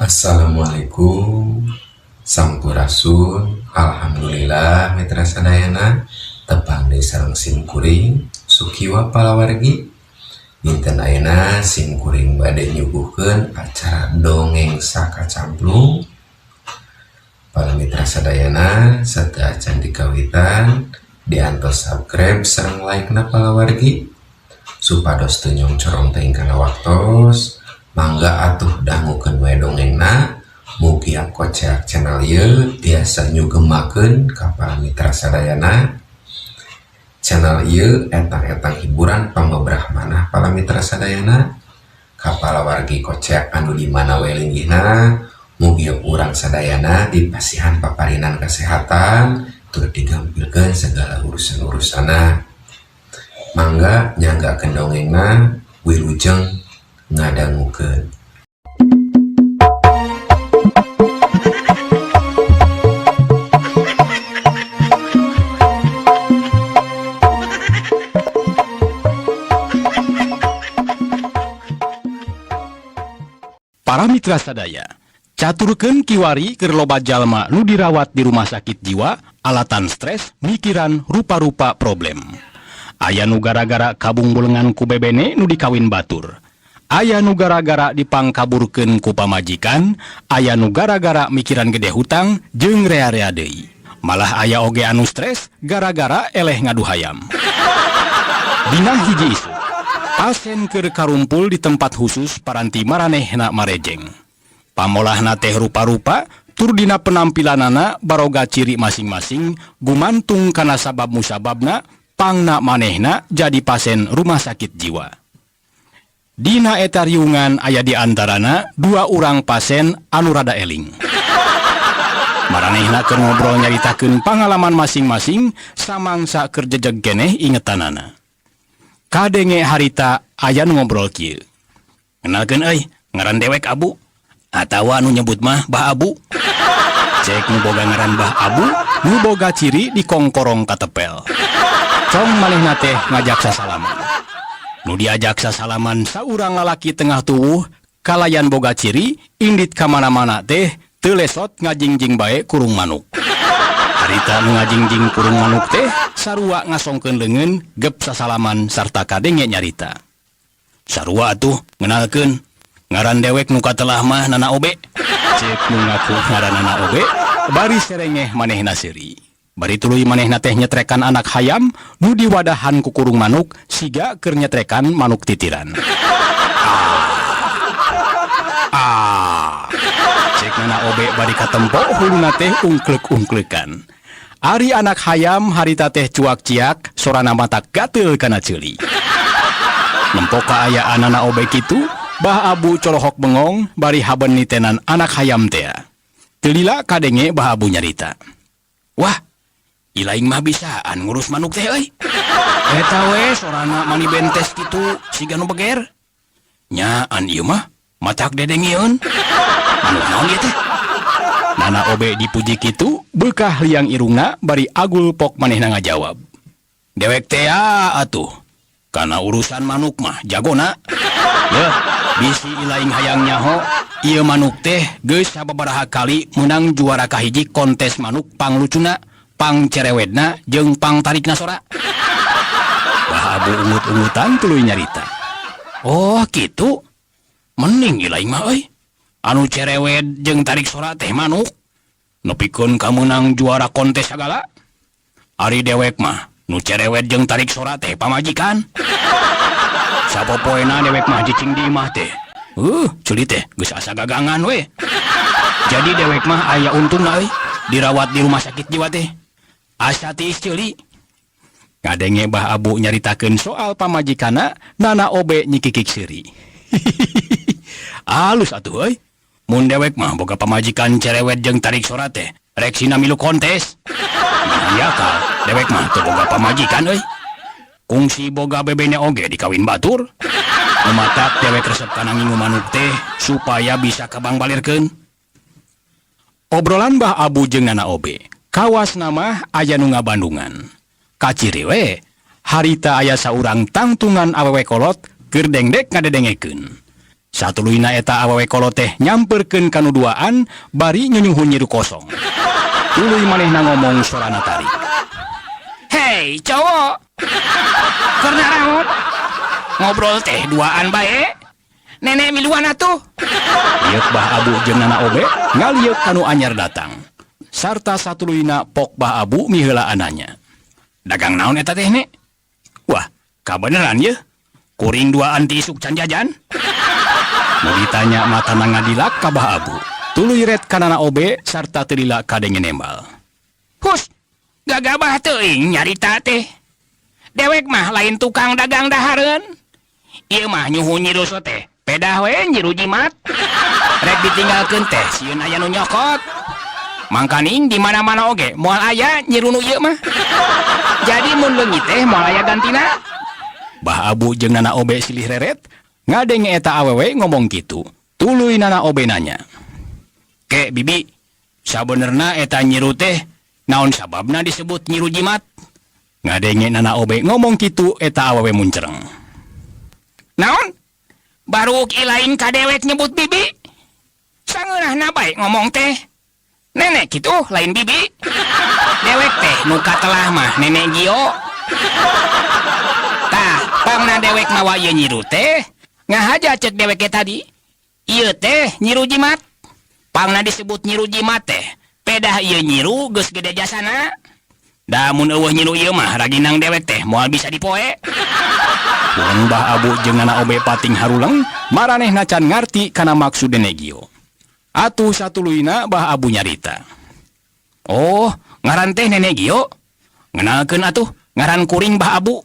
Assalamualaikum, Sampurasun. Alhamdulillah, mitra sadayana, tepang deui sareng sim kuring Sukiwa palawargi. Dinten ayeuna sim kuring bade nyuguhkeun acara Dongeng Sakacamplung. Para mitra sadayana, sateuacan dikawitan, diantos subscribe sareng like na palawargi, supados teu nyongcorong teuing kana waktos. Mangga atuh dangukeun we dongengna. Mugia Koceak channel ieu tiasa nyugemakeun ka para mitra sadayana. Channel ieu etang-etang hiburan pangobrah manah para mitra sadayana. Ka palawargi Koceak anu di mana we linggihna, mugia urang sadayana dipasihan paparinan kesehatan tur digampilkeun segala urusan-urusanna. Mangga nyanggakeun dongengna, wilujeng ngadangukeun. Para mitra sadaya, caturkeun kiwari keur loba jalma nu dirawat di rumah sakit jiwa alatan stres mikiran rupa-rupa problem. Aya nu gara-gara kabungbulengan ku bebene nu dikawin batur. Aya nu gara-gara dipangkaburkeun ku pamajikan, aya nu gara-gara mikiran gede hutang jeung rea-rea deui. Malah aya oge anu stres gara-gara eleh ngadu hayam. Dina hiji isuk, pasien keur karumpul di tempat khusus paranti maranehna marejeng. Pamolahna teh rupa-rupa, tur dina penampilanana baroga ciri masing-masing gumantung kana sabab musababna pangna manehna jadi pasien rumah sakit jiwa. Dina eta riungan aya di antarana dua urang pasien anu rada eling. Maranehna keur ngobrol nyaritakeun pangalaman masing-masing samangsa keur jejeg keneh ingetanana. Kadenge harita aya nu ngobrol kieu. Kenalkeun euy, ngaran dewek Abu atawa nu nyebut mah Bah Abu. Cek nu boga ngaran Bah Abu, nu boga ciri dikongkorong katepel. Cong manehna teh ngajak sasalaman. Nu diajak sasalaman saurang lalaki tengah tuwuh kalayan boga ciri indit ka mana-mana teh teu lesot ngajingjing bae kurung manuk. Harita nu ngajingjing kurung manuk teh sarua ngasongkeun leungeun gep sasalaman sarta kadenge nyarita. Sarua atuh ngenalkeun ngaran dewek nu katelah mah Nana Obe. Cek nu ngaku ngaran Nana Obe bari serengeh manehna seuri. Bari tuluy manehna teh nyetrekan anak hayam nu diwadahan ku kurung manuk siga keur nyetrekan manuk titiran. Ah. Cek Nana Obe bari katempo huluna teh ungklek-ungklekan. Ari anak hayam harita teh cuak-ciak sorana mata gatel kana ceuli. Nempo kaayaan Nana Obe kitu, Bah Abu colohok bengong bari haben nitenan anak hayam tea. Teu lila kadenge Bah Abu nyarita. Wah, ilaing mah bisaan ngurus manuk teh euy. Eta we sorana mani bentes kitu siga nu beger. Nyaan ieu mah matak dedengieun. Manuk naon ieu teh? Nana Obe dipuji kitu beukah liang irungna bari agul pok manehna ngajawab. Dewek teh atuh. Kana urusan manuk mah jagona. Yeuh, bisi ilaing hayang nyaho, ieu manuk teh geus sababaraha kali meunang juara kahiji kontes manuk panglucuna, pangcerewedna jeung pangtarikna sora. Bah Abu ungut-ungutan tuluy nyarita. Oh, kitu. Mending ilaing mah euy. Anu cerewet jeung tarik sora teh manuk. Nepikeun kameunang juara kontes sagala. Ari dewek mah nu cerewet jeung tarik sora teh pamajikan. Sapopoena dewek mah cicing di imah teh. Ceuli teh geus asa gagangan we. Jadi dewek mah aya untungna euy dirawat di rumah sakit jiwa teh. Asa tiis ceuli. Ngadenge Bah Abu nyaritakeun soal pamajikana, Nana Obe nyikikik seuri. Alus atuh euy. Mun dewek mah boga pamajikan cerewet jeung tarik sora teh, rek sina milu kontes. Nah, akal, dewek mah teu boga pamajikan euy. Kungsi boga bebene oge dikawin batur. Nu matak dewek resep kana ngingu manuk teh supaya bisa kabangbalirkeun. Obrolan Bah Abu jeung Nana Obe, kawasna mah aya nu ngabandungan. Kaciri we, harita aya saurang tangtungan awewe kolot keur dengdek ngadedengekeun. Satuluyna eta awewe kolot teh nyamperkeun ka nu duaan bari nyunyuhun nyiru kosong. Tuluy manehna ngomong sorana tarik. Hei cowok, keur naraon? Ngobrol teh duaan bae. Nenek miluan atuh. Lieuk Bah Abu jeung Nana Obe ngalieuk kanu anyar datang. Sarta satuluyna pok Bah Abu miheulaan nanya. Dagang naon eta teh, Nek? Wah, kabeneran yeuh. Kuring duaan ti isuk can jajan. Nu ditanya matana ngadilak ka Bah Abu. Tuluy ret ka Nana Obe sarta teu lila kadenge nembal. Hus, gagabah teuing nyarita teh. Dewek mah lain tukang dagang dahareun. Ieu mah nyuhun nyi ruso teh, pedah we nyiru jimat. Rek ditinggalkeun teh sieun aya nu nyokot. Mangkaning di mana-mana oge moal aya nyiru nu ieu mah. Jadi mun leungit teh moal aya gantina. Bah Abu jeung Nana Obe silih reret ngadenge eta awewe ngomong kitu. Tuluy Nana Obe nanya. Ke bibi, sabenerna eta nyiru teh naon sababna disebut nyiru jimat? Ngadenge Nana Obe ngomong kitu eta awewe muncereng. Naon? Baru ilaing ka dewek nyebut bibi. Sangeunahna bae ngomong teh. Nenek kitu lain bibi. Dewek teh nu katelah mah nenek Gio. Tah, pangna dewek mawa ieu nyiru teh, ngahaja cek dewek ge tadi. Ieu teh nyiru jimat. Pangna disebut nyiru jimat teh, pedah ieu nyiru geus gede jasana. Da mun euweuh nyiru ieu mah raginang dewek teh moal bisa dipoe. Uleng Bah Abu jeung Nana Obe pating haruleng, maranehna can ngarti kana maksud Nenek Gio. Atuh satuluyna Bah Abu nyarita. Oh, ngaran teh Nenek Gio? Ngenalkeun atuh, ngaran kuring Bah Abu.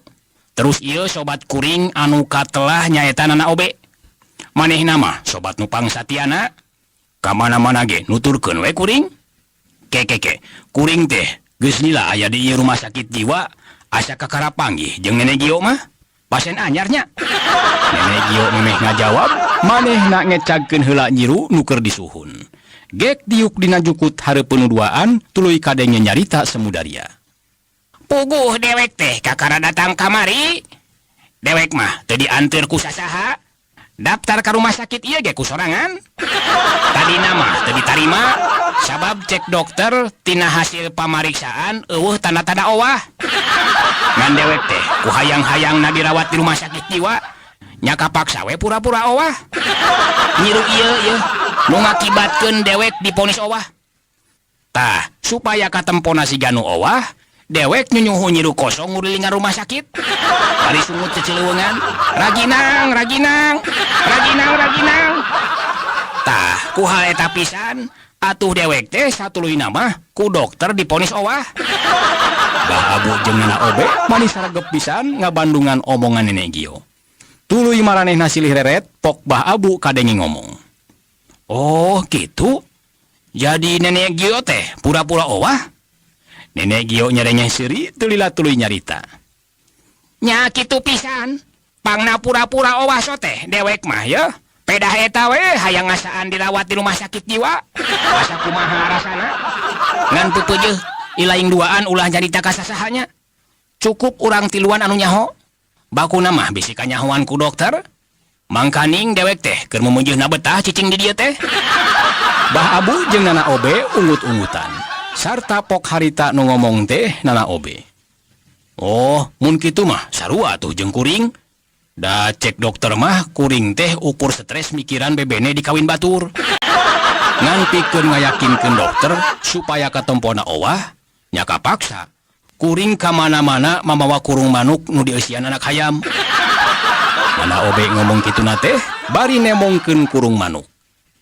Terus ieu sobat kuring anu katelah nyaeta Nana Obe. Manehna mah sobat nu pangsatiana. Ka mana-mana ge nuturkeun we kuring. Ke ke ke, kuring teh geus lila aya di ieu rumah sakit jiwa, asa kakara panggih jeung Nenek Gio mah. Pasien anyar nya. Nenek Gio memeh ngajawab, manehna ngecagkeun heula nyiru nu keur disuhun. Gek diuk dina jukut hareupeun nu duaan, tuluy kadenge nyarita semudaria. Puguh dewek teh kakara datang kamari. Dewek mah teu dianteur ku sasaha. Daftar ka rumah sakit ieu ge ku sorangan. Tadina mah teu ditarima sabab cek dokter tina hasil pamariksaan euweuh tanda-tanda owah. Ngan dewek teh ku hayang-hayangna dirawat di rumah sakit jiwa, nya kapaksa we pura-pura owah. Nyiru ieu ieu nu ngakibatkeun dewek diponis owah. Tah, supaya katempona siga nu owah, dewek nyunyuhun nyiru kosong ngurilingan rumah sakit. Bari sungut cecileuweungan, raginang, raginang, raginang, raginang. Tah, ku hal eta pisan, atuh dewek teh satuluyna mah ku dokter diponis owah. Bah Abu jeung Nana Obe manis regep pisan ngabandungan omongan Nenek Gio. Tuluy maranehna silih reret, pok Bah Abu kadenge ngomong. Oh, gitu. Jadi Nenek Gio teh pura-pura owah? Nenek Gio nyerengeh seuri teu lila tuluy nyarita. Nya kitu pisan. Pangna pura-pura owah so teh dewek mah ya. Pedah eta we hayang ngasaan dirawat di rumah sakit jiwa. Asa kumaha rasana? Ngan peupeujeuh ilaing duaan ulah nyarita ka sasaha nya. Cukup urang tiluan anu nyaho. Bakuna mah bisi kanyahoan ku dokter. Mangkaning dewek teh keur memeujeuhna betah cicing di dieu teh. Bah Abu jeung Nana Obe ungut-ungutan. Sarta pok harita nu ngomong teh Nana Obe. Oh, mun kitu mah sarua tuh jeung kuring. Da cek dokter mah kuring teh ukur stres mikiran bebene dikawin batur. Ngan pikeun ngayakinkeun dokter supaya katempona owah, nya kapaksa. Kuring ka mana-mana mamawa kurung manuk nu dieusian anak hayam. Nana Obe ngomong kituna teh bari nemongkeun kurung manuk.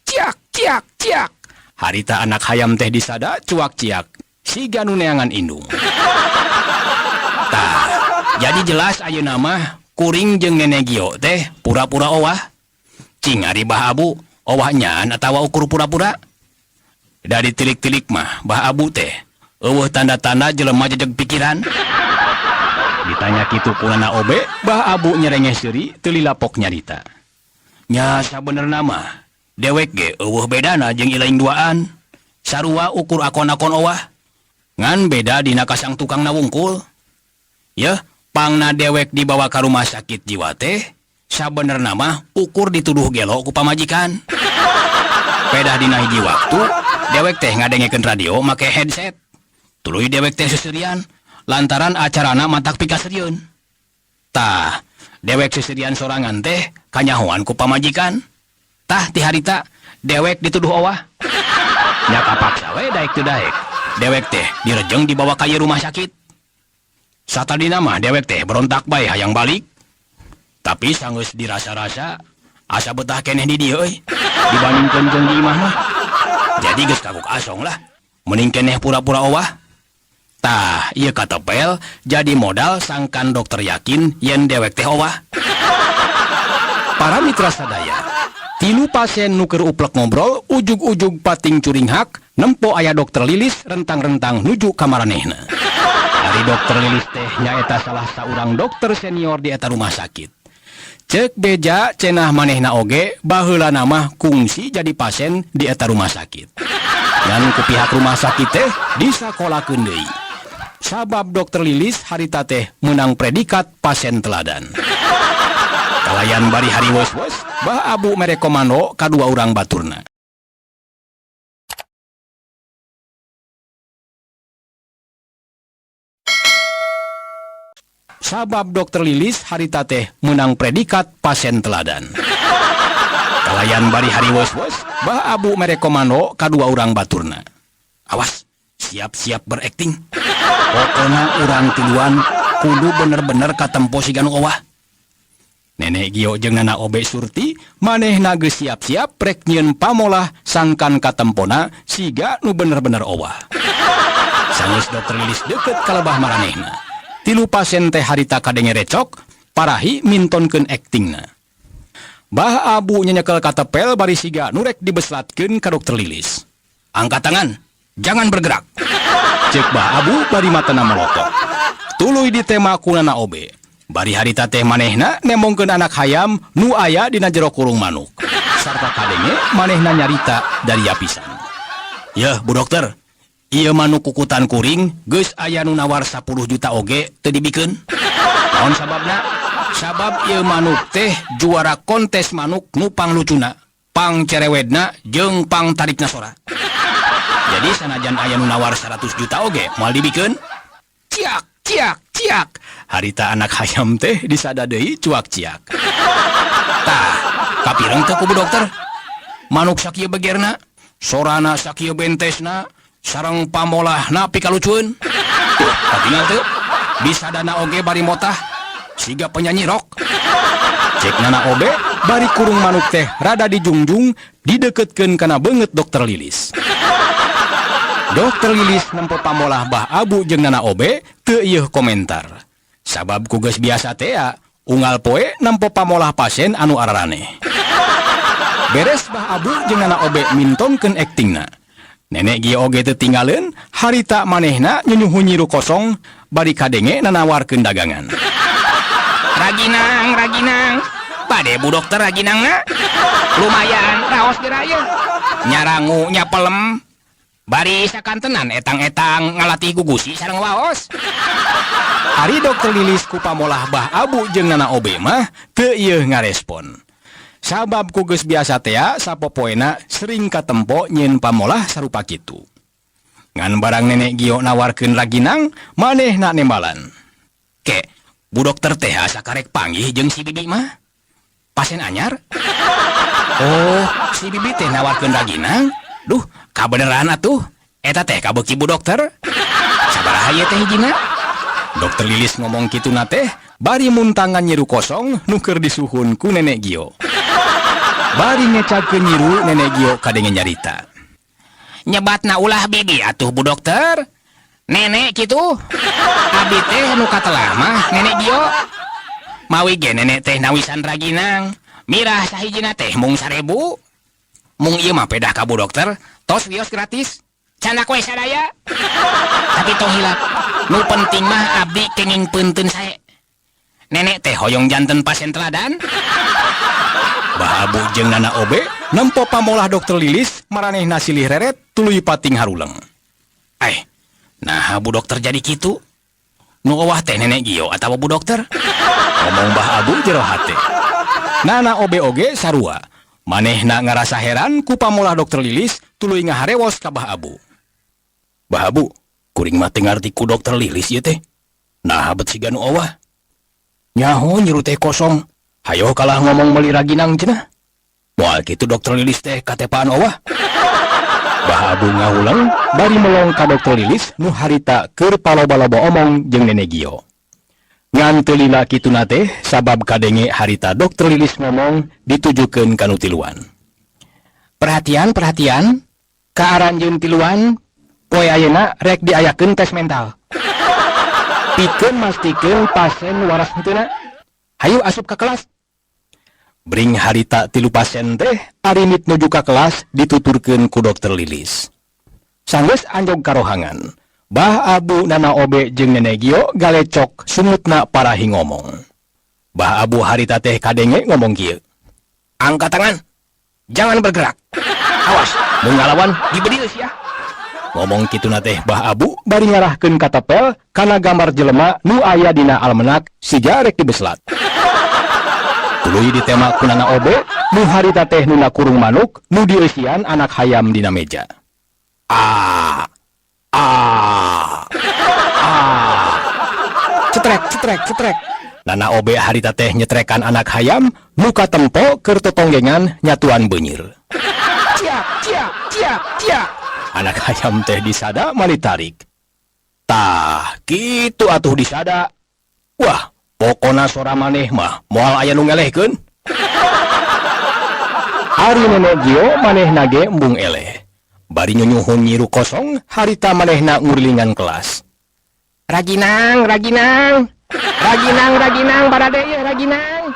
Ciak ciak ciak. Harita anak hayam teh disada cuak ciak. Siga nu neangan indung. Tah, jadi jelas ayeuna mah kuring jeung Nenek Gio teh pura-pura owah. Cing ari Bah Abu owah nyaan atawa ukur pura-pura? Da ditilik-tilik mah Bah Abu teh euweuh tanda-tanda jelema jejeg pikiran. Ditanya kitu ku Nana Obe, Bah Abu nyerengeh seuri teu lila pok nyarita. Nya sabenerna mah dewek ge euweuh bedana jeung ilaing duaan. Sarua ukur akon-akon owah. Ngan beda dina kasang tukangna wungkul. Yeuh, pangna dewek dibawa ka rumah sakit jiwa teh Sabenerna mah ukur dituduh gelo ku pamajikan. Pedah dina hiji waktu dewek teh ngadengekeun radio make headset. Tuluy dewek teh seuseurian lantaran acarana matak pikaseurieun. Tah, dewek seuseurian sorangan teh kanyahoan ku pamajikan. Tah ti harita dewek dituduh owah. Nya kapaksa we daek teu daek. Dewek teh direjeng dibawa ka ieu rumah sakit. Satadina mah dewek teh berontak bae hayang balik. Tapi sanggeus dirasa-rasa asa betah keneh di dieu euy dibandingkeun jeung di imah mah. Jadi geus kagok asong lah. Mending keneh pura-pura owah. Tah, ieu katepel jadi modal sangkan dokter yakin yen dewek teh owah. Para mitra sadaya, tilu pasien nu keur uplek ngobrol ujug-ujug pating curinghak nempo aya dokter Lilis rentang-rentang nuju ka maranehna. Ari dokter Lilis teh nyaeta salah saurang dokter senior di eta rumah sakit. Cek beja cenah manehna oge baheulana mah kungsi jadi pasien di eta rumah sakit. Dan ku pihak rumah sakit teh disakolakeun deui. Sabab dokter Lilis harita teh menang predikat pasien teladan. Kalayan bari hariweus-weus, Bah Abu mere komando ka dua urang baturna. Sabab dokter Lilis harita teh menang predikat pasien teladan. Kalayan bari hariweus-weus, Bah Abu mere komando ka dua urang baturna. Awas, siap-siap berakting. Pokona urang tiluan kudu bener-bener katempo siga nu owah. Nenek Gio jeung Nana Obe Surti manehna geus siap-siap rek nyieun pamolah sangkan katempona siga nu bener-bener owah. Sanggeus dokter Lilis deukeut ka lebah maranehna. Tilu pasien teh harita kadenge recok, parahi mintonkeun aktingna. Bah Abu nyenyekel katepel bari siga nu rek dibeslatkeun ka dokter Lilis. Angkat tangan, jangan bergerak. Cek Bah Abu bari matana melotot. Tuluy ditema ku Nana Obe. Bari harita teh manehna nembongkeun anak hayam nu aya dina jero kurung manuk. Sarta kadenge manehna nyarita dari pisan. Yeuh, Bu Dokter, ieu manuk kukutan kuring geus aya nu nawar 10 juta oge teu dibikeun. Naon sababna? Sabab ieu manuk teh juara kontes manuk nu panglucuna, pangcerewedna jeung pangtarikna sora. Jadi sanajan aya nu nawar 100 juta oge moal dibikeun. Ciak, ciak, ciak. Harita anak hayam teh disada deui cuak ciak. Tah, kapireng teh ku Bu Dokter. Manuk sakieu begerna, sorana sakieu bentesna, sareng pamolahna pikalucueun. Tuh, katingal teu? Disadana oge bari motah siga penyanyi rock. Cek Nana Obe bari kurung manuk teh rada dijungjung dideketkeun kana beungeut Dokter Lilis. Dokter Lilis nempo pamolah Bah Abu jeung Nana Obe teu ieuh komentar. Sabab ku geus biasa tea, unggal poe nempo pamolah pasien anu araraneh. Beres Bah Abu jeung Nana Obe mintonkeun aktingna. Nenek Gio oge teu tinggaleun, harita manehna nyunyuhun nyiru kosong bari kadenge nanawarkeun dagangan. Raginang, raginang. Bade Bu Dokter raginangna. Lumayan raos geura ieu. Nyarangu nya pelem. Bari sakantenan etang-etang ngalatih gugusi sareng waos. Ari Dokter Lilis ku pamolah Bah Abu jeung Nana Obe mah teu ieuh ngarespon. Sabab ku geus biasa tea sapopoena sering katempo nyieun pamolah sarupa kitu. Ngan barang nenek Gio nawarkeun raginang, manehna nembalan. Ke, Bu Dokter teh asa karek panggih jeung si Bibi mah. Pasien anyar? Oh, si Bibi teh nawarkeun raginang? Duh, kabeneran atuh. Eta teh kabeuki Bu Dokter. Sabaraha ieu teh hijina? Dokter Lilis ngomong kituna teh bari muntangan nyiru kosong nu keur disuhun ku nenek Gio. Bari ngecagkeun nyiru nenek Gio kadenge nyarita. Nyebatna ulah Bibi atuh Bu Dokter. Nenek kitu. Abi teh nu katelah mah nenek Gio. Mawi ge nenek teh nawisan raginang. Mirah sahijina teh mung 1000. Mung ieu mah pedah ka Bu Dokter, tos wios gratis. Candak we sadaya. Tapi tong hilap, nu penting mah abdi kenging peunteun sae. Nenek teh hoyong janten pasien teladan. Bah Abu jeung Nana Obe nempo pamolah Dokter Lilis maranehna silih reret tuluy pating haruleng. Nah Bu Dokter jadi kitu. Nu owah teh nenek Gio atawa Bu Dokter? Ngomong Bah Abu jero hate. Nana Obe oge sarua. Manehna ngarasa heran ku pamolah Dokter Lilis, tuluy ngaharewos ka Bah Abu. "Bah Abu, kuring mah teu ngarti ku Dokter Lilis ieu teh. Nah, bet siga nu owah. Nyaho nyiru teh kosong. Hayo kalah ngomong meuli raginang cenah. Moal kitu Dokter Lilis teh katepaan owah." Bah Abu ngahuleng bari melong ka Dokter Lilis nu harita keur paloba-loba omong jeung Nenek Gio. Ngan teu lila kituna teh, sabab kadenge harita Dokter Lilis ngomong ditujukeun ka nu tiluan. "Perhatian, perhatian, ka aranjeun tiluan, poe ayeuna rek diayakeun tes mental. Pikeun mastikeun pasien waras henteuna. Hayu asup ka kelas." Bring harita tilu pasien teh arimit nuju ka kelas dituturkeun ku Dokter Lilis. Sanggeus anjog ka rohangan, Bah Abu, Nana Obe jeung Nenek Gio galecok sungutna parahi ngomong. Bah Abu harita teh kadenge ngomong kieu. "Angkat tangan. Jangan bergerak. Awas, mun ngalawan dibedil sia." Ngomong kituna teh Bah Abu bari ngarahkeun katepel kana gambar jelema nu aya dina almenak siga rek dibeslat. Tuluy ditema ku Nana Obe nu harita teh nuna kurung manuk nu dieusian anak hayam dina meja. Ah. Ah. Ah. Cetrek, cetrek, cetrek. Nana Obe harita teh nyetrekan anak hayam nu katempo keur totonggengan nyatuan benyir. Ciak, ciak, ciak, ciak. Anak hayam teh disada mani tarik. "Tah, kitu atuh disada. Wah, pokona sora maneh mah moal aya nu ngelehkeun." Ari Nenek Gio manehna ge embung eleh. Bari nyunyuhun nyiru kosong, harita manehna ngurilingan kelas. "Raginang, raginang. Raginang, raginang, barade ye raginang."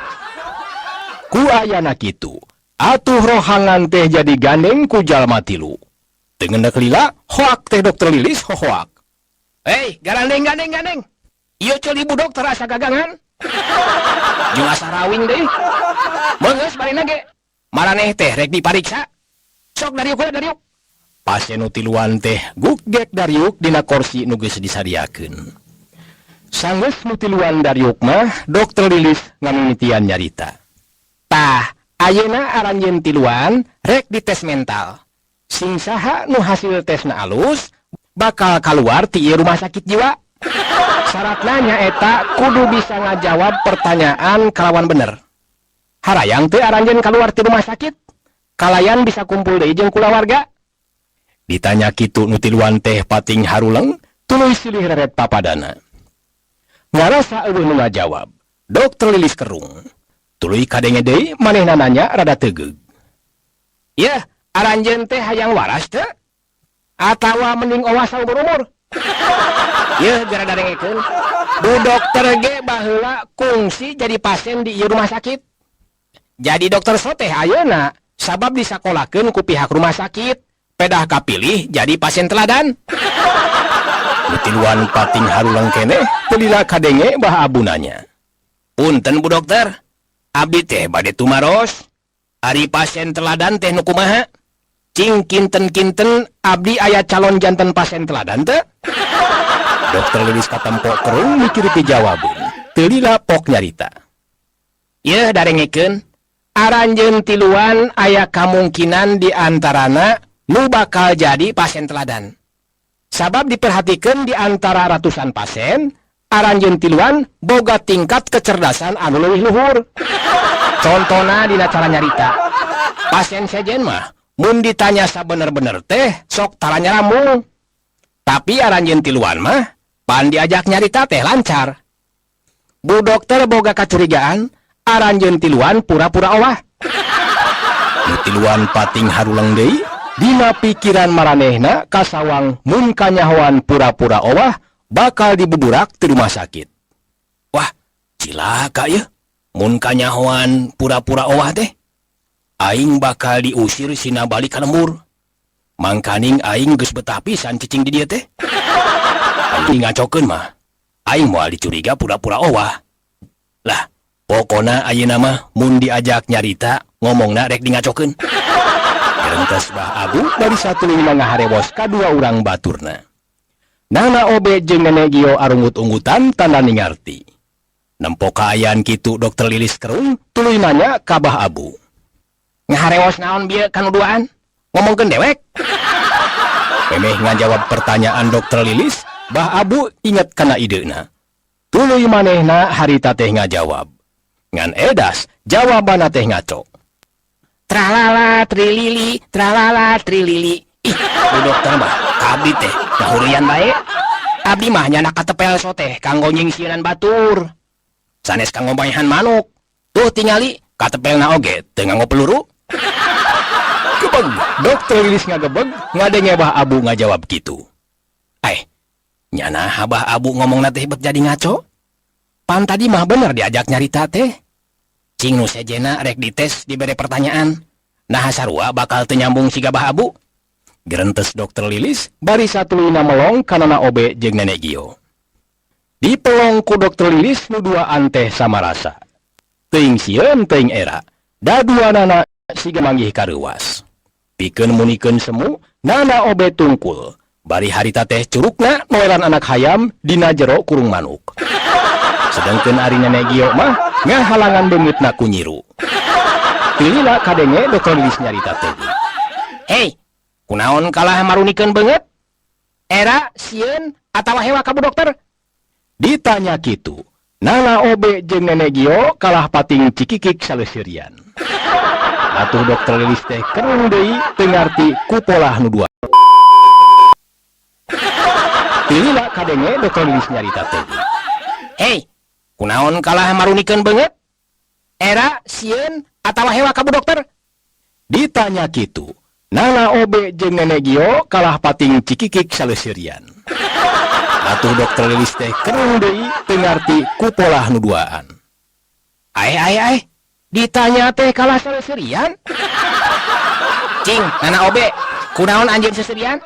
Ku ayana kitu, atuh rohangan teh jadi gandeng ku jalma tilu. Teu ngendek lila, hoak teh Dokter Lilis hohoak. "Hei, garandeng, gandeng, gandeng. Ieu ceul ibu dokter asa gagangan. Jeung asa rawing deui. Meungeus barina ge. Maraneh teh rek dipariksa. Sok dariuk we, dariuk." Pasien nu tiluan teh gugek dariuk dina korsi nu geus disadiakeun. Sanggeus nu tiluan dariuk mah, Dokter Lilis ngamimitian nyarita. "Tah, ayeuna aranjeun tiluan rek dites mental. Sing saha nu hasil tesna alus bakal keluar ti ieu rumah sakit jiwa. Syaratna nyaeta kudu bisa ngajawab pertanyaan kalawan bener. Harayang teu aranjeun keluar ti rumah sakit? Kalayan bisa kumpul deui jeung kulawarga?" Ditanya kitu nu tiluan teh pating haruleng, tuluy silih reret papadana. Ngarasa euweuh nu ngajawab, Dokter Lilis kerung. Tuluy kadenge deui manehna nanya rada tegeug. "Yeuh, aranjeun teh hayang waras teu? Atawa mending owah saumur-umur? Yeuh gara darengekeun. Bu dokter ge baheula kungsi jadi pasien di ieu rumah sakit. Jadi dokter so teh ayeuna sabab disakolakeun ku pihak rumah sakit. Pedah kapilih jadi pasien teladan." Nu tiluan pating haruleng keneh, teu lila kadenge Bah Abu nanya. "Punten, Bu Dokter, abdi teh bade tumaros. Ari pasien teladan teh nu kumaha? Cing kinten-kinten abdi aya calon janten pasien teladan teu?" Dokter Lilis katempo kerung mikir pijawabeun. Teu lila pok nyarita. "Yeuh darengekeun, aranjeun tiluan aya kamungkinan di antarana nu bakal jadi pasien teladan. Sabab diperhatikan di antara ratusan pasien, aranjeun tiluan boga tingkat kecerdasan anu leuwih luhur. Contona dina cara nyarita. Pasien sejen mah mun ditanya sabener-bener teh sok tara nyarambung. Tapi aranjeun tiluan mah pan diajak nyarita teh lancar. Bu Dokter boga kacurigaan aranjeun tiluan pura-pura owah." Nu tiluan pating haruleng deui, dina pikiran maranehna kasawang mun kanyahoan pura-pura owah bakal dibuburak di rumah sakit. "Wah, cilaka ya. Mun kanyahoan pura-pura owah teh, aing bakal diusir sina balik ka lembur. Mangkaning aing geus betah pisan cicing di dieu teh. Aing ngacokeun mah, aing moal dicuriga pura-pura owah. Lah, pokona ayeuna mah mun diajak nyarita ngomongna rek di ngacokeun." Gerentes Bah Abu bari satuluyna ngaharewos kadua urang baturna. Nana Obe jeung Nenek Gio arunggut-unggutan tanda ningarti. Nempo kaayaan kitu, Dokter Lilis kerung, tuluy nanya ka Bah Abu. "Ngaharewos naon bieu ka nu duaan? Ngomongkeun dewek?" Memeh ngajawab pertanyaan Dokter Lilis, Bah Abu inget kana idena. Tuluy manehna harita teh ngajawab. Ngan edas, jawabanna teh ngaco. Tralala trilili, tralala trilili. "Ih, Bu Dokter mah ka abdi teh ngahurian bae. Abdi mah nyandak ketepel so teh kanggo nyingsieunan batur. Sanes kanggo maehan manuk. Tuh, tingali, katepelna oge teu nganggo peluru." Gebeg, Dokter Lilis ngagebeg ngadenge Bah Abu ngajawab kitu. Eh, nyana Abah Abu ngomong teh bet jadi ngaco. Pan tadi mah bener diajak nyarita teh. Cing, nu sejena rek dites dibere pertanyaan. Nah, sarua bakal teu nyambung siga Bah Abu. Gerentes Dokter Lilis bari satuluyna melong ka Nana Obe jeung Nenek Gio. Dipelong ku Dokter Lilis, nu duaan teh sama rasa. Teuing sieun, teuing era. Da duanana siga manggih kareuwas. Pikeun munikeun semu, Nana Obe tungkul. Bari harita teh curukna noelan anak hayam dina jero kurung manuk. Sedangkan ari Nenek Gio mah ngahalangan beungeutna ku nyiru. Pilila kadenge Dokter Lilis nyarita teh. "Hei, kunaon kalah marunikeun beungeut? Era, sieun, atawa hewa ka Bu Dokter?" Ditanya kitu, Nana Obe jeung Nenek Gio kalah pating cikikik saleseurian. Atuh Dokter Lilis teh kerung deui, teu ngarti ku polah nu dua. Pilila kadenge Dokter Lilis nyarita teh. "Hei, kunaon kalah marunikeun beungeut? Era, sieun, atawa hewa ka Bu Dokter?" Ditanya kitu, Nana Obe jeung Nenek Gio kalah pating cikikik saleseurian. Atuh Dokter Lilis teh kerung deui, teu ngarti ku polah nu duaan. Ae, ae, ae, ditanya teh kalah saleseurian. "Cing, Nana Obe, kunaon anjeun seserian?"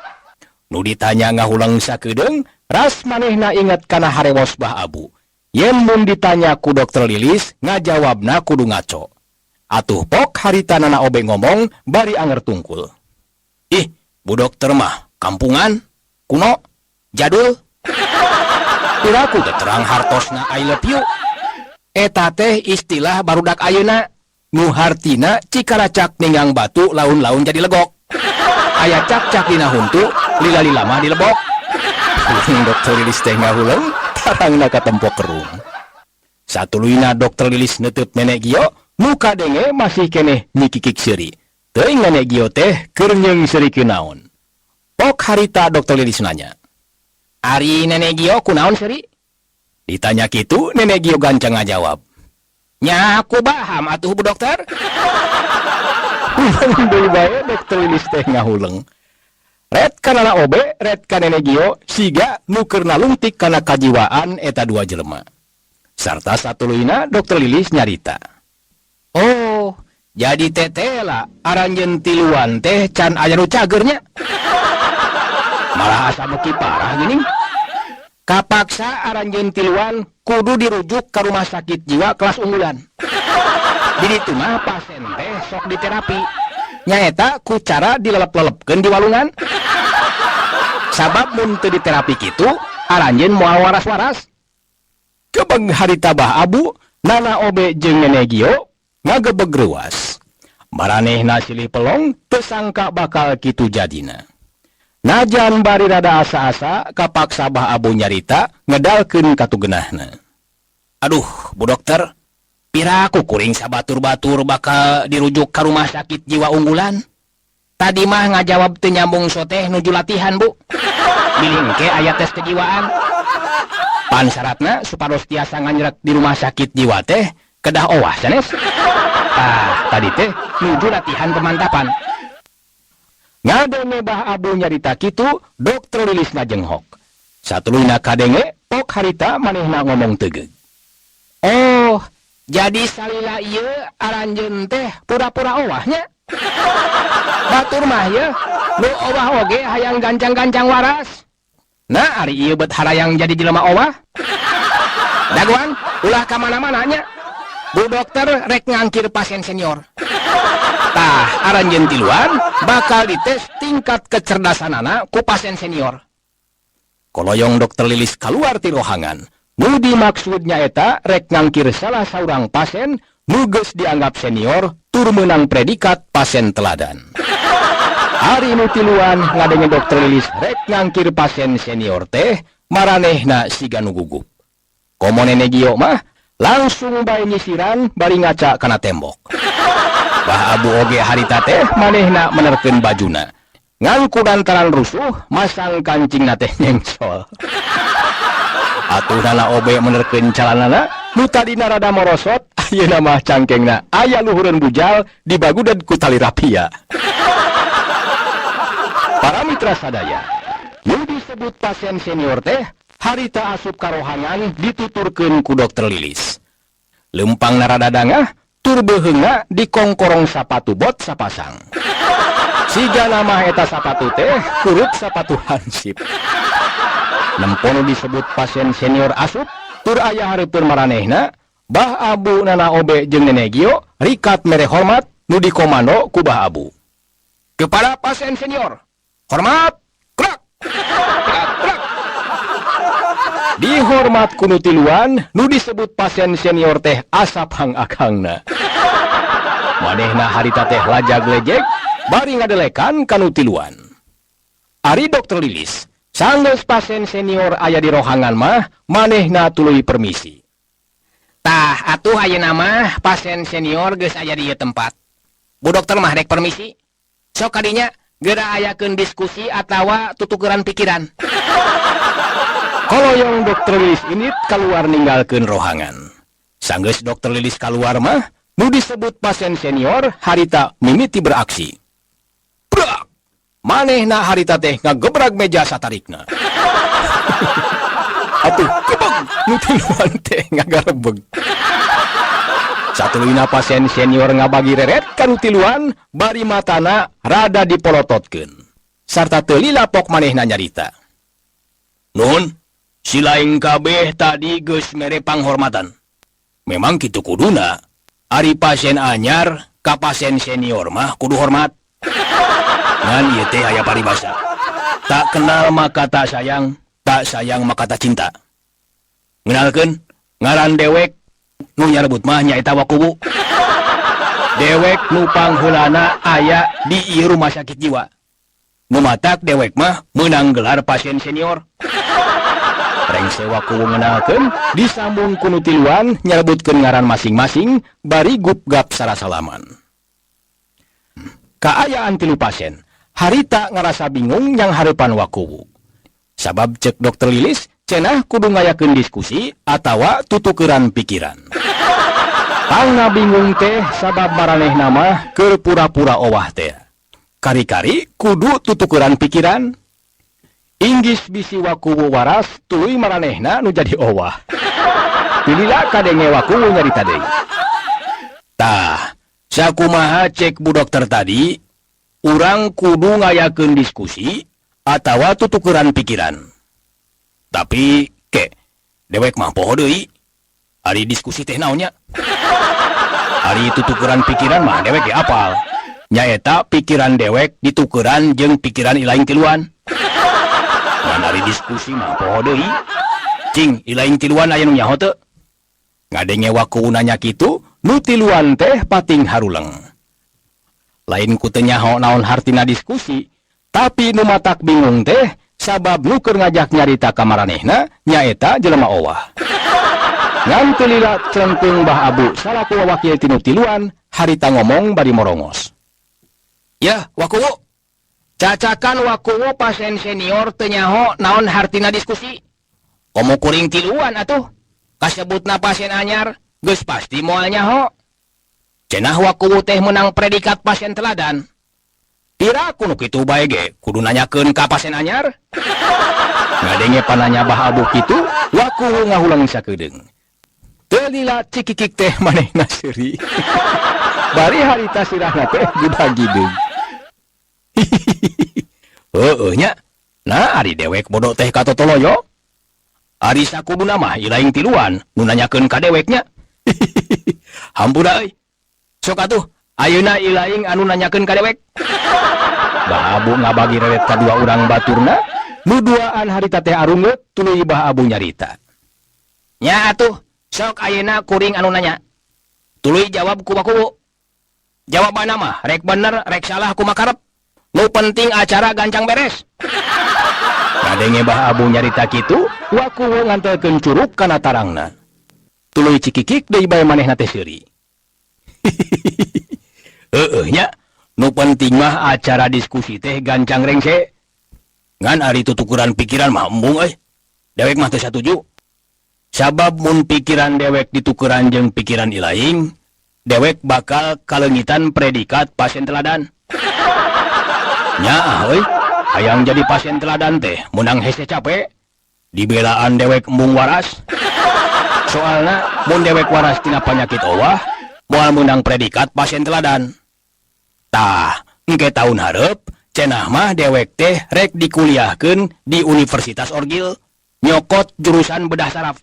Nu ditanya ngahulang sakedeung, ras manehna inget kana harewos Bah Abu. Yen mun ditanya ku Dokter Lilis, ngajawabna kudu ngaco. Atuh pok harita Nana Obe ngomong bari anger tungkul. "Ih, Bu Dokter mah kampungan, kuno, jadul. Piraku teh terang hartosna 'I love you'. Eta teh istilah barudak ayeuna. Nu hartina cikaracak ninggang batu laun-laun jadi legok. Aya cak-cak dina huntu, lila-lila mah dilebok." Dokter Lilis teh ngahuleng, tarangna katempo kerung. Satuluyna Dokter Lilis netep Nenek Gio, nu kadenge masih keneh nyikikik seuri. Teuing Nenek Gio teh keur nyeungseurikeun naon. Pok harita Dokter Lilis nanya. "Ari Nenek Gio kunaon seuri?" Ditanya kitu, Nenek Gio gancang ngajawab. "Nya aku baham atuh, Bu Dokter." Deui bae Dokter Lilis teh ngahuleng. Ret ka Nana Obe, ret ka Nenek Gio, siga nu keur nalungtik kana kajiwaan eta dua jelema. Sarta satuluyna Dokter Lilis nyarita. "Oh, jadi tetela aranjeun tiluan teh can aya nu cagernya. Malah asa beuki parah gini. Kapaksa aranjeun tiluan kudu dirujuk ke rumah sakit jiwa kelas unggulan. Di ditu mah pasien teh sok diterapi. Nyaeta ku cara dilelep-lelepkeun di walungan. Sabab mun teu diterapi kitu, aranjeun moal waras-waras." Gebeg harita Bah Abu, Nana Obe jeung Nenek Gio ngagebeg reuas. Maranehna silih pelong, teu sangka bakal kitu jadina. Najan bari rada asa-asa, kapaksa Bah Abu nyarita ngedalkeun katugenahna. "Aduh, Bu Dokter, piraku kuring sabatur-batur bakal dirujuk ke rumah sakit jiwa unggulan. Tadi mah ngajawab teu nyambung so teh nuju latihan, Bu. Bilih engke aya tes kejiwaan. Pan syaratna supados tiasa nganyrek di rumah sakit jiwa teh kedah owah sanes. Ah, tadi teh nuju latihan pemantapan." Ngadenge Bah Abu nyarita kitu, Dokter Lilis ngajenghok. Satuluyna kadenge, pok harita manehna ngomong tegeug. "Oh, jadi salila ieu aranjeun teh pura-pura owahnya. Batur mah ye, nu owah oge hayang gancang-gancang waras. Nah, ari ieu bet harayang jadi jelema owah. Dagoan, ulah ka mana-mananya. Bu Dokter rek ngangkir pasien senior. Tah, aranjeun tiluan bakal dites tingkat kecerdasanana ku pasien senior." Koloyong Dokter Lilis keluar ti rohangan. Nu dimaksud nyaeta rek ngangkir salah saurang pasien nu geus dianggap senior tur meunang predikat pasien teladan. Ari nu tiluan ngadenge Dokter Lilis rek ngangkir pasien senior teh maranehna siga nu gugup. Komo Nene Gio mah langsung bae nyisiran bari ngaca kana tembok. Bah Abu oge harita teh manehna menerkeun bajuna. Ngan ku lantaran rusuh masang kancingna teh nyengsol. Atuh Nana Obe menerkeun calanana nu tadina rada morosot ayeuna mah cangkengna aya luhureun bujal dibaguded ku tali rapia. Para mitra sadaya, nu disebut pasien senior teh harita asup ka rohangan dituturkeun ku Dokter Lilis. Lempangna rada dangah tur beuheungna dikongkorong sapatu bot sapasang. Sigana mah eta sapatu teh kurup sapatu hansip. Nempo nu disebut pasien senior asup tur aya hareupeun maranehna, Bah Abu, Nana Obe jeung Nene Gio rikat mere hormat nu dikomando ku Bah Abu. Kepada pasien senior, hormat, gerak! Gerak, gerak. Dihormat ku nu tiluan, nu disebut pasien senior teh asap hang akangna. Manehna harita teh lajag lejeg bari ngadelekan ka nu tiluan. Ari Dokter Lilis, sanggeus pasien senior aya di rohangan mah manehna tuluy permisi. Tah, atuh ayeuna mah pasien senior geus aya di ieu tempat. Bu Dokter mah rek permisi. Sok kadinya geura ayakeun diskusi atawa tutukeran pikiran. Koloyong Dokter Lilis indit keluar ninggalkeun rohangan. Sanggeus Dokter Lilis keluar mah, nu disebut pasien senior harita mimiti beraksi. Brak! Manehna harita teh ngagebrag meja satarikna. Atuh kebeg nu tiluan teh ngagarebeg. Satuluyna pasien senior ngabagi reret ka nu tiluan bari matana rada dipolototkeun. Sarta teu lila pok manehna nyarita. Nun, silaing kabeh tadi geus mere panghormatan. Memang kitu kuduna. Ari pasien anyar ka pasien senior mah kudu hormat. Ngan ieu teh aya paribasa. Tak kenal maka tak sayang, tak sayang maka tak cinta. Ngenalkeun ngaran dewek nu nyarebut mah nyaeta Wakuwu. Dewek nu pangheulana aya di ieu rumah sakit jiwa. Nu matak dewek mah meunang gelar pasien senior. Rengse Wakuwu ngenalkeun disambung ku nu tiluan nyarebutkeun ngaran masing-masing bari gupgap sarasalaman. Kaayaan tilu pasien harita ngarasa bingung yang hareupan Wakuwu. Sabab cek Dokter Lilis cenah kudu ngayakeun diskusi atawa tutukeran pikiran. Pangna bingung teh sabab maranehna mah keur pura-pura owah teh. Kari-kari kudu tutukeran pikiran. Inggis bisi Wakuwu waras tuluy maranehna nu jadi owah. Pilila kadenge Wakuwu nyarita deui. Tah, sakumaha cek Bu Dokter tadi, urang kudu ngayakeun diskusi atawa tutukeran pikiran. Tapi ke dewek mah poho deui. Ari diskusi teh naonnya? Ari tutukeran pikiran mah dewek ge apal. Nyaeta pikiran dewek ditukeran jeung pikiran ilaing tiluan. Ngan ari diskusi mah poho deui. Cing, ilaing tiluan aya nu nyaho teu? Ngadenge Wakuwu nanya kitu, nu tiluan teh pating haruleng. Lain ku teu nyaho naon hartina diskusi, tapi nu matak bingung teh sabab nu keur ngajak nyarita ka maranehna nyaeta jelema owah. Ngan teu lila celengkeung Bah Abu salaku wakil ti nu tiluan harita ngomong bari morongos. Ya, Wakuwu. Cacakan Wakuwu pasien senior teu nyaho naon hartina diskusi. Komo kuring tiluan atuh. Kasebutna pasien anyar, geus pasti moal nyaho. Cenah Wakuwu teh menang predikat pasien teladan. Pira ku nu kitu bae ge kudu nanyakeun ka pasien anyar. Ngadenge pananya Bah Abu kitu, Wakuwu ngahuleng sakedeung. Teu lila cikikik teh manehna seuri. Bari harita sirahna teh gudag-gideg. Heueuh nya. Nah, ari dewek bodoh teh katotoloyo. Ari sakuduna mah ilaing tiluan nu nanyakeun ka deweknya. Hampura euy. Sok atuh, ayeuna ilaing anu nanyakeun ka dewek. Bah Abu ngabagi reret ka dua urang baturna, nu duaan harita teh arunggeut tuluy Bah Abu nyarita. Nya atuh, sok ayeuna kuring anu nanya. Tuluy jawab ku Wakuwu. Jawabanna mah rek bener rek salah kumaha karep. Nu penting acara gancang beres. Ngadenge Bah Abu nyarita kitu, Wakuwu ngantelkeun curuk kana tarangna. Tuluy cikikik deui bae manehna teh seuri. Heueuh nya, nu penting mah acara diskusi teh gancang rengse. Ngan ari tutukuran pikiran mah embung euy. Dewek mah teu satuju. Sabab mun pikiran dewek ditukeran jeung pikiran ilaing, dewek bakal kaleungitan predikat pasien teladan. Nyaah euy, hayang jadi pasien teladan teh meunang hese capek. Dibelaan dewek embung waras. Soalna mun dewek waras tina panyakit owah, moal meunang predikat pasien teladan. Tah, engke tahun hareup, cenah mah dewek teh rek dikuliahkeun di Universitas Orgil, nyokot jurusan bedah saraf.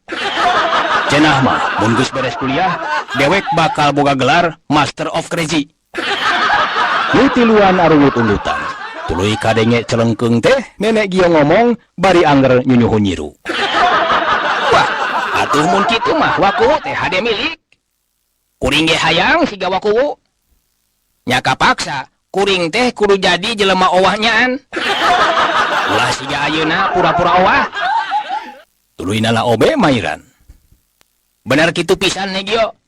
Cenah mah mun geus beres kuliah, dewek bakal boga gelar Master of Crazy. Nu tiluan arungut-unggutan. Tuluy kadenge celengkeung teh Nenek Gio ngomong bari anger nyunyuhun nyiru. Wah, atuh mun kitu mah Wakuwu teh hade milik. Kuring ge hayang siga Wakuwu. Nya kapaksa, kuring teh kudu jadi jelema owah nyaan. Ulah siga ayeuna pura-pura owah. Tuluy Nana Obe mairan. Bener kitu pisan, Nek Gio.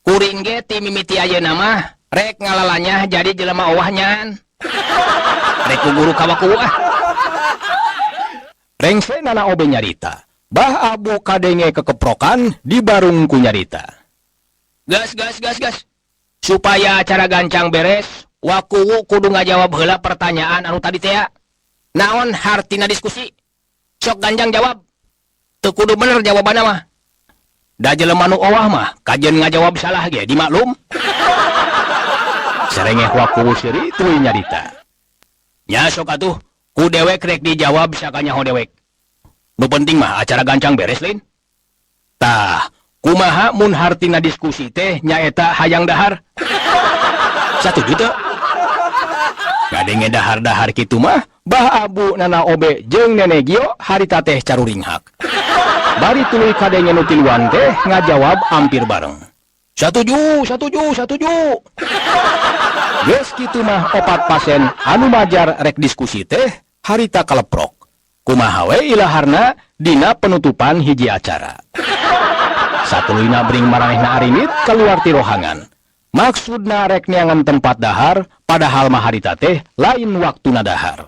Kuring ge ti mimiti ayeuna mah rek ngalalanyah jadi jelema owah nyaan. Rek ku guru ka Wakuwu ah. Rengse Nana Obe nyarita. Bah Abu kadenge kekeprokan di barung ku nyarita. Gas, gas, gas, gas. Supaya acara gancang beres, Wakuwu kudu ngajawab heula pertanyaan anu tadi teh. Naon hartina diskusi? Sok gancang jawab. Teu kudu bener jawabanna mah. Da jelema nu owah mah kajeun ngajawab salah ge dimaklum. Serengeh Wakuwu seuri, tuluy nyarita. Nya sok atuh, ku dewek rek dijawab sakanyaho dewek. Nu penting mah acara gancang beres lain. Tah, kumaha mun hartina diskusi teh nyaeta hayang dahar? Satuju teu? Ngadenge dahar-dahar kitu mah, Bah Abu, Nana Obe jeung Nenek Gio harita teh caruringhak. Bari tuluy kadenge nu tiluan teh ngajawab hampir bareng. Satuju, satuju, satuju. Geus kitu mah opat pasien anu majar rek diskusi teh harita kaleprok. Kumaha we ilaharna dina penutupan hiji acara. Satuluyna bring maranehna arinit keluar ti rohangan. Maksudna rek neangan tempat dahar, padahal mah harita teh lain waktuna dahar.